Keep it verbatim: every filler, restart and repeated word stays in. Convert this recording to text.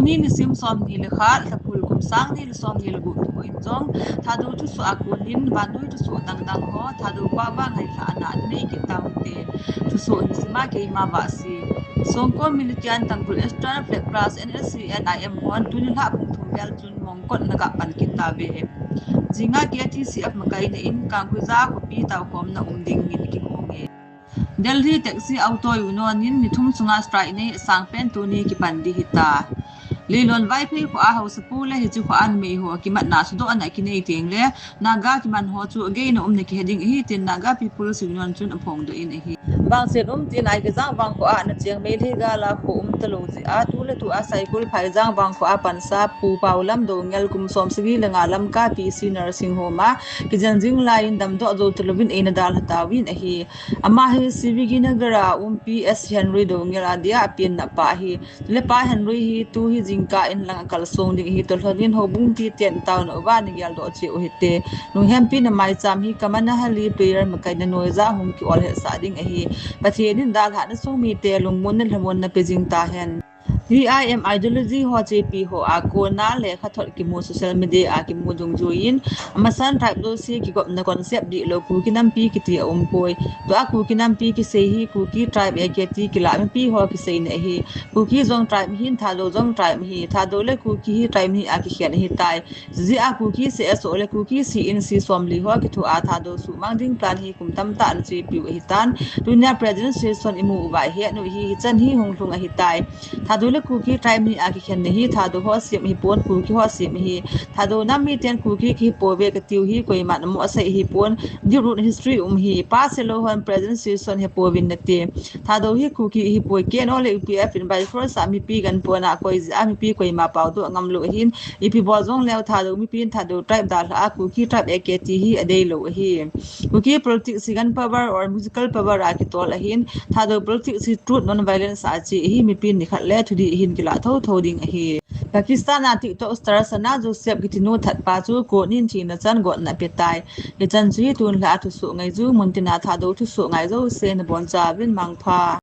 Tuni nisim somni le khat, Lhaphul kum sang ni le somni le gup ni ho in jong Thadou thusoh a konin vannoi thusoh dangdang ho Thadou pa vang ngailhahna anei kit tauvinte. Thusoh nisima keima Vahsi. Songkom militant Tangkhul Eastern Flag Trust, N S C N I M hon tuni lha pung thum vel chun Mongkot ana gah pan kit tauve. Jinga K T C F makaina in Kankuija khopi taokhomna um ding min kimonge. Delhi Taxi Auto Union in ni thum sunga strike nei asang pen tuni kipan ding ahitai. Leilon Vaiphei khoa haosapu le hiche khoa numei ho kimatna sudohna kinei tengle Naga kiman ho chu ageina umna kihe ding ahi tin Naga People's Union chun aphongdoh in ahi. Vangset um tin Aigejang vangkho a ana cheng Meitei gal a khoum talou jeh a tuletua Saikul Phaijang vangkho a pansa Pu Paolam Doungel kum somsagi le nga Lamka P C Nursing Home a kijen jing laiyin damdoh jou talouvin eina dalha tauvin ahi. Ama hi C V G Nagar a um P S Henry Doungel adia apenna pa ahi. Chule Pa Henry hi tu hi jingkah in lang akalsong ding ahi, tolhon in houbung mipiten taona uva ana geldoh cheh u hite. Lunghempina maicham hi Kamanahali prayer makaina noiya hung kiol hetsah ding ahi. Pathen in dalhahna sung mite lungmonna lhamonna pe jing tahen. Hi I M ideology ho chepi ho a kona lekhathot kimu social media a kimu dungjuiyin, amasan tribe jouse kigopna concept dihlou Kuki nampi kiti aumpoi. Tua Kuki nampi kisei hi Kuki tribe A K T kila mipi ho kiseina ahi. Kuki jong tribe ahin, Thadou jong tribe ahi. Thadou le Kuki hi tribe ni a kikhen ahitai. Hijeh a Kuki C S O le Kuki C N C somli ho kithoa Thadou suhmang ding plan hi kum tamtah ana chepiu ahitan. Tunia President Sison imu uva ihet u hi hichan hi hunglhung ahitai. Thadou le Kuki tribe ni a kikhenna hi Thadou ho sem ahipon, Kuki ho sem ahi. Thadou nam miten Kuki kihipouve katiu hi koiman amoh asei ahipon. Deep root history um ahi. Pa Selou hon President Sison hepouvin nate. Thadou hi Kuki ahipoi, K N O le U P F in by force a mipi ganpona koi jeh a mipi koima paodoh ngamlou ahin. Ipi bol jongleu Thadou mipin Thadou tribe dalha a Kuki tribe A K T hi adeilou ahi. Kuki politics hi gun power or musical power a kitol ahin. Thadou politics hi truth non-violence a che ahi, mipin nikhat le thudih hin kilah thotho ding ahi. Pakistan a TikTok star Sana Joseph kitinu thatpa chu court in thina chan gotna apetai. Hichan chu hi tunlha a thusoh ngaiju, muntina Thadou thusoh ngai jouse nabonchauvin mangpha.